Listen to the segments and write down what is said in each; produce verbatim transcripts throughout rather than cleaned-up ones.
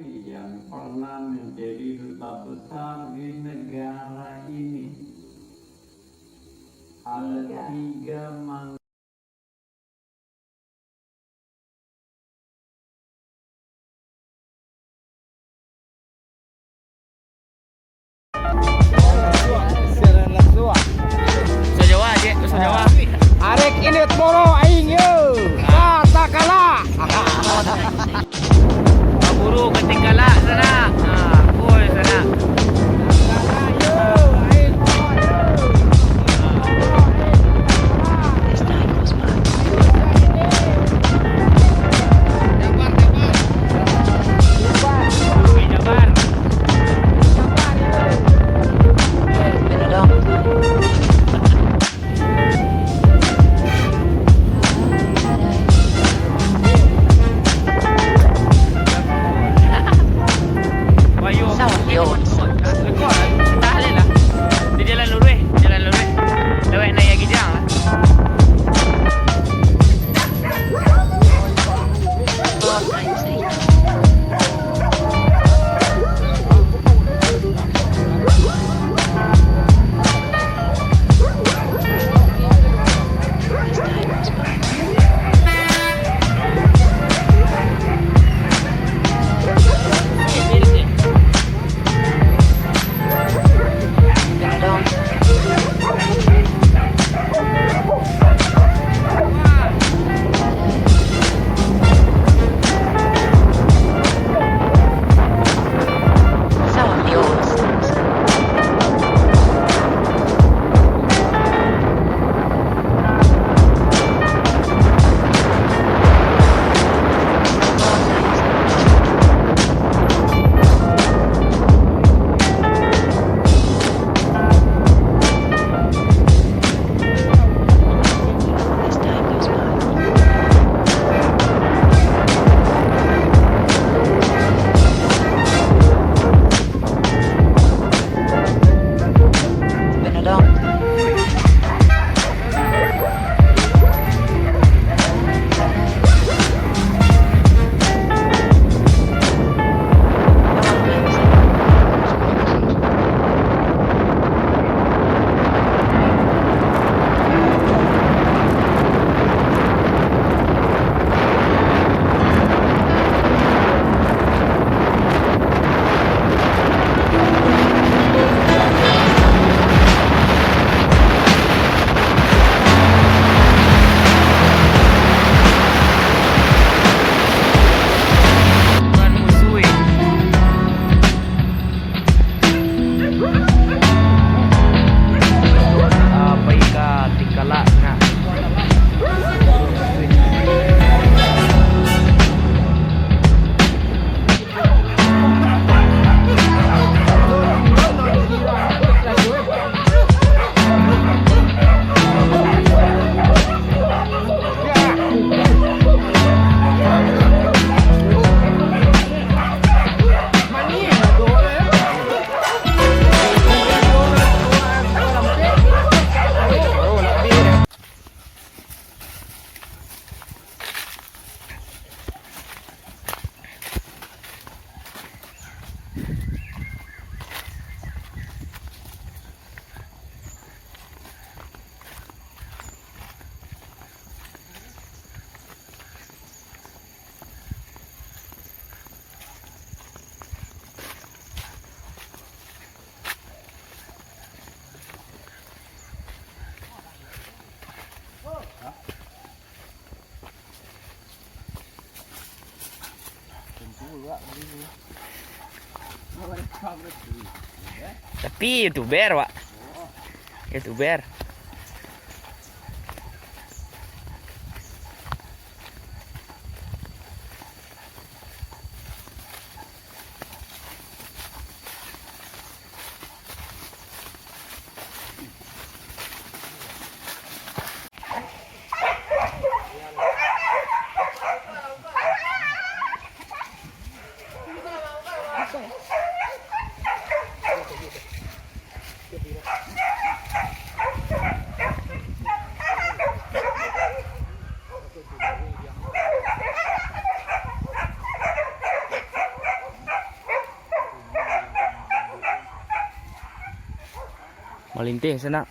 yang pernah menjadi duta besar di negara ini. Ada tiga mang- Bahasa Jawa, Cek. Bahasa Jawa. Arek ini poro aing, yo. Kata kalah. Baburu katinggalan sanak. Ha, oi sanak. Di jalan luruih, jalan luruih. Lewat naiak Gijang lah. Tapi youtuber, Wak. Youtuber. Malintih sanak.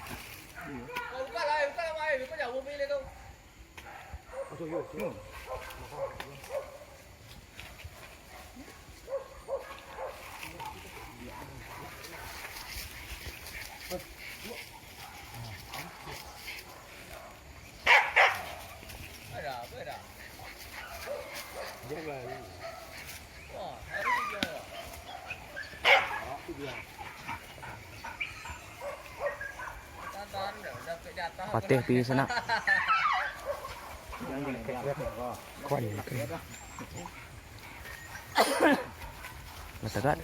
Pateh pi sanak. Kuan. Lah tagak.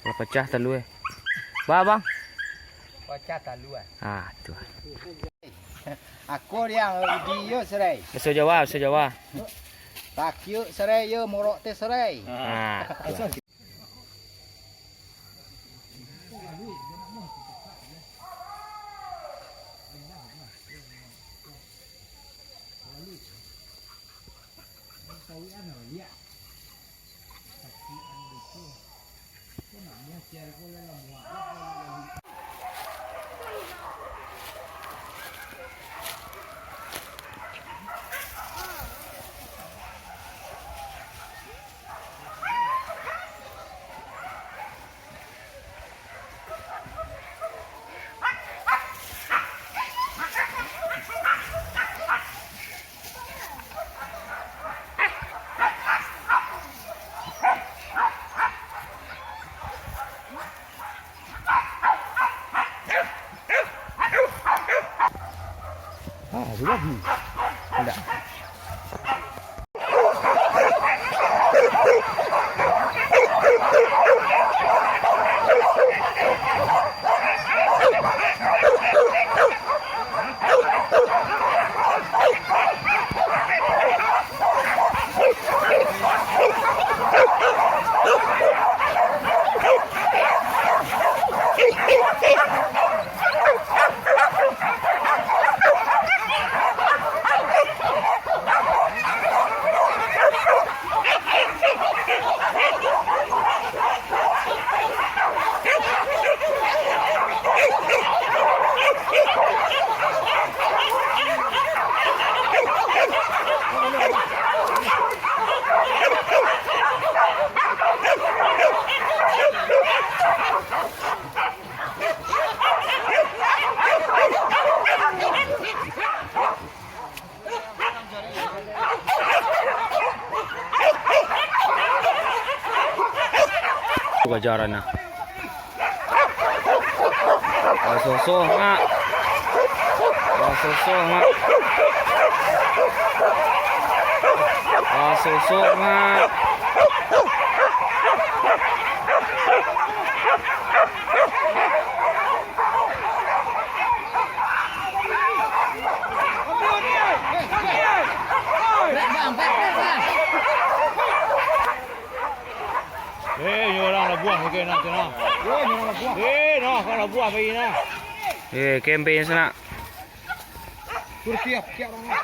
Lah pacah talua. Ba, Bang? Pacah talua. Ah, tu. Ako diang udi yo, Serai. Baso Jawa, baso Jawa. Takiuk, Serai, yo, morok teh, Serai. Ah, tu. Ah, sudah. Tidak. Gajaran nah. Basosoh, Mak. Basosoh, Mak. Basosoh, Mak. Eh, nyo urang labuah, oke, nah, tu nah. Eh, nyo urang labuah. Eh, nah, ka labuah pai nah. Eh, kempen sanak. Suruh kiap, kiap urang.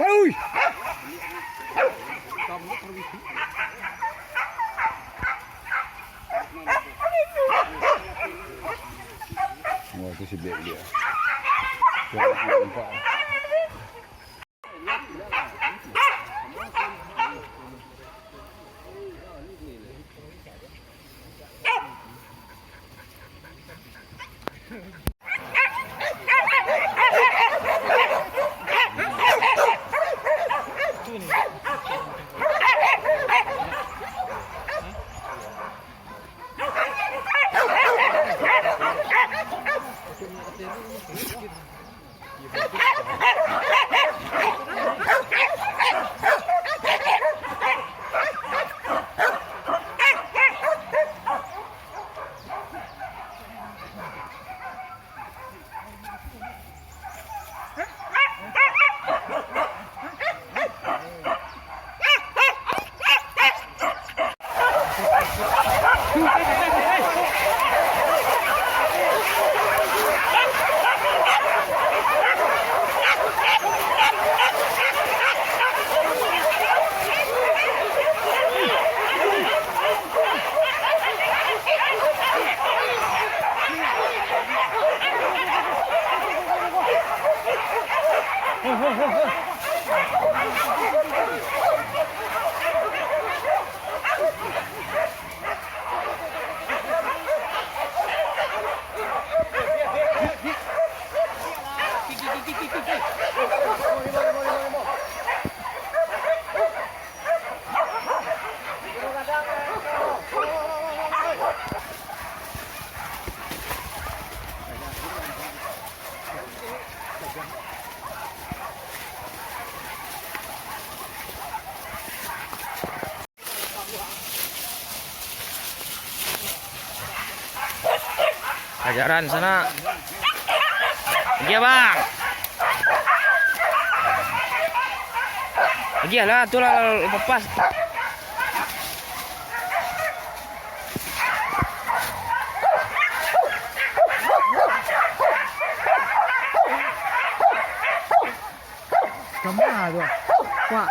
Hei! Wah, tu si Bek dia. Jangan nampak. Ajaran sana. Agiah, Bang. Agiah lah, tu lah, lepas. Kama tu? Kuak.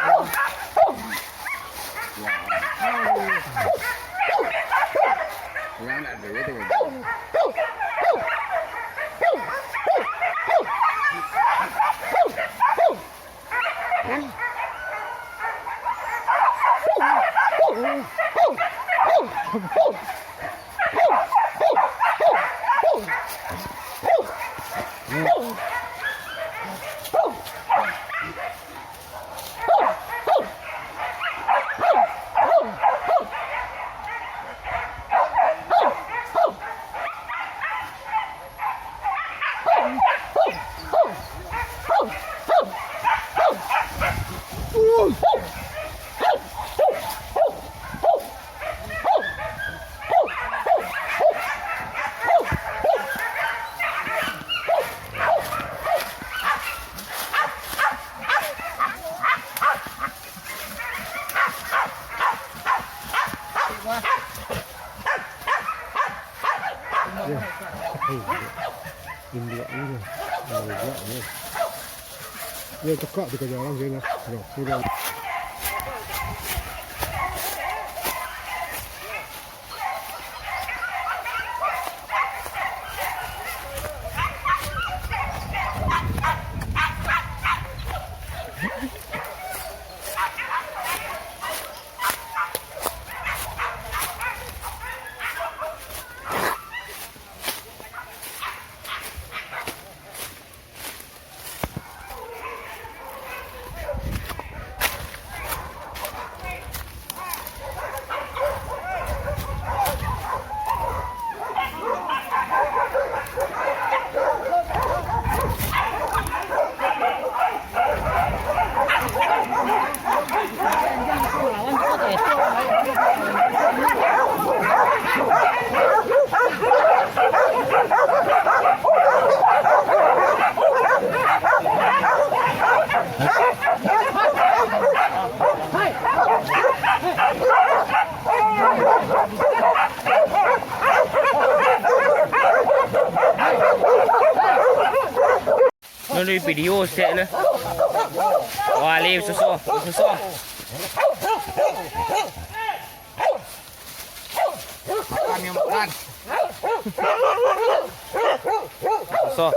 Yang nak duit tu. Yo. Hei, induak ni. Induak ni. Yo, tekak tu ka jalan kena. Yo, sudah. Nunu video sek le. Wah, le, suso, suso. Makan yang makan. Suso.